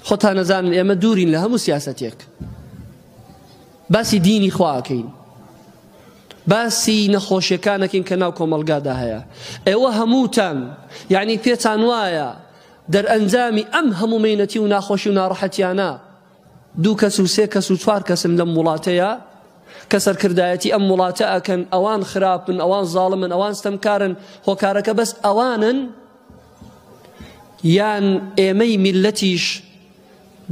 خۆتان نەزانن ئێمە دوورین لە هەموو سیاسەتێک. باسی دینی خوا ئەکەین. باسی نەخۆشیەکان ئەکەین کە ناو کۆمەڵگادا هەیە. ئێوە هەمووتان یعنی پێتان وایە دەرئەنجامی ئەم هەموو مەینەتی و ناخۆشی و ناڕەحەتیانە دوو کەس و سێ کەس و چوار کەسن لەم وڵاتەیە کە سەرکردایەتی ئەم وڵاتە ئەکەن، ئەوان خراپن، ئەوان زاڵمن، ئەوان ستەمکارن، هۆکارەکە بەس ئەوانن؟ یان ئێمەی میللەتیش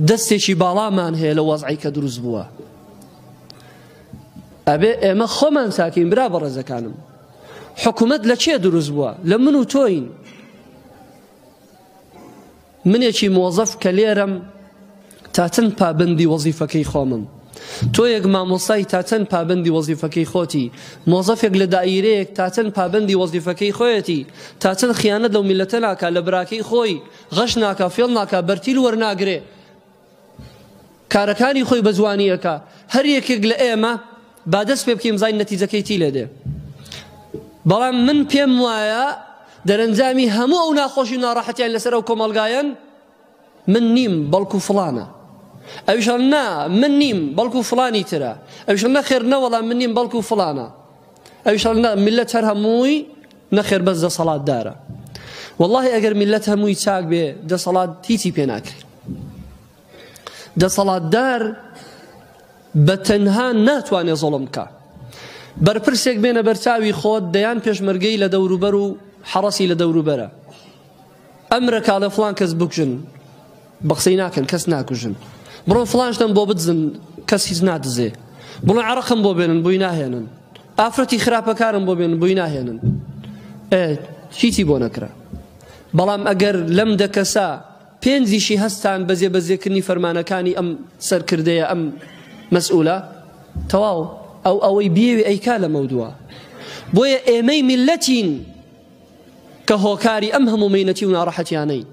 دەستێکی باڵامان هەیە لە وەزعی کە دروست بووە؟ ئەبێ ئێمە خۆمان چاکین برا بەڕێزەکانم. حکومەت لە کێ دروست بووە؟ لە من و تۆین. منێکی مۆزەف کە لێرەم تا چەند پابەندی وەزیفەکەی خۆمم؟ تۆیەک مامۆستای تا چەند پابەندی وەزیفەکەی خۆتی؟ مۆزەفێک لە دائیرەیەک تا چەند پابەندی وەزیفەکەی خۆیەتی؟ تا چەند خیانەت لەو میللەتە ناکا، لە براکەی خۆی غەش ناکا، فێڵ ناکا، بەرتیل وەرناگرێ، کارەکانی خۆی بە جوانی ئەکا. هەر یەکێک لە ئێمە با دەست پێ بکەین بزانین نەتیجەکەی چی لێ دێ. بەڵام من پێم وایە دەرەنجامی هەموو ئەو ناخۆشی و ناڕەحەتیان لەسەر ئەو کۆمەڵگایەن من نیم بەڵکو فڵانە. ئەویش نا من نیم بەڵکو فڵانی ترە. ئەویش نەخێر نەوەڵا من نیم بەڵکو فڵانە. ئەویش نا میللەت هەر هەمووی نەخێر بەس دەسەڵاتدارە. وەڵاهی ئەگەر میللەت هەمووی چاک بێ دەسەڵات هیچی پێ ناکرێ. دەسەڵاتدار بە تەنها ناتوانێ زوڵم بکا. بەرپرسێک بێنە بەرچاوی خۆت دەیان پێشمەرگەی لە دەوروبەر و حەڕەسی لە دەوروبەرە. ئەمرە کاڵێ فڵان کەس بکوژن بە قسەی ناکەن کەس ناکوژن. بڕۆن فڵان شتم بۆ بدزن کەس هیچ نادزێ. بڵێن عەرەقم بۆ بێنن بۆی ناهێنن. ئافرەتی خراپەکارم بۆ بێنن بۆی ناهێنن. ئێ هیچی بۆ نەکرا. بەڵام ئەگەر لەم دە کەسە پێنجیشی هەستان بە جێبەجێکردنی فەرمانەکانی ئەم سەرکردەیە ئەم مەسئولە تەواو ئەو ئەوەی بیەوێ ئەیکا لەمەودوا. بۆیە ئێمەی میللەتین کە هۆکاری ئەم هەموو مەینەتی و ناڕەحەتیانەین.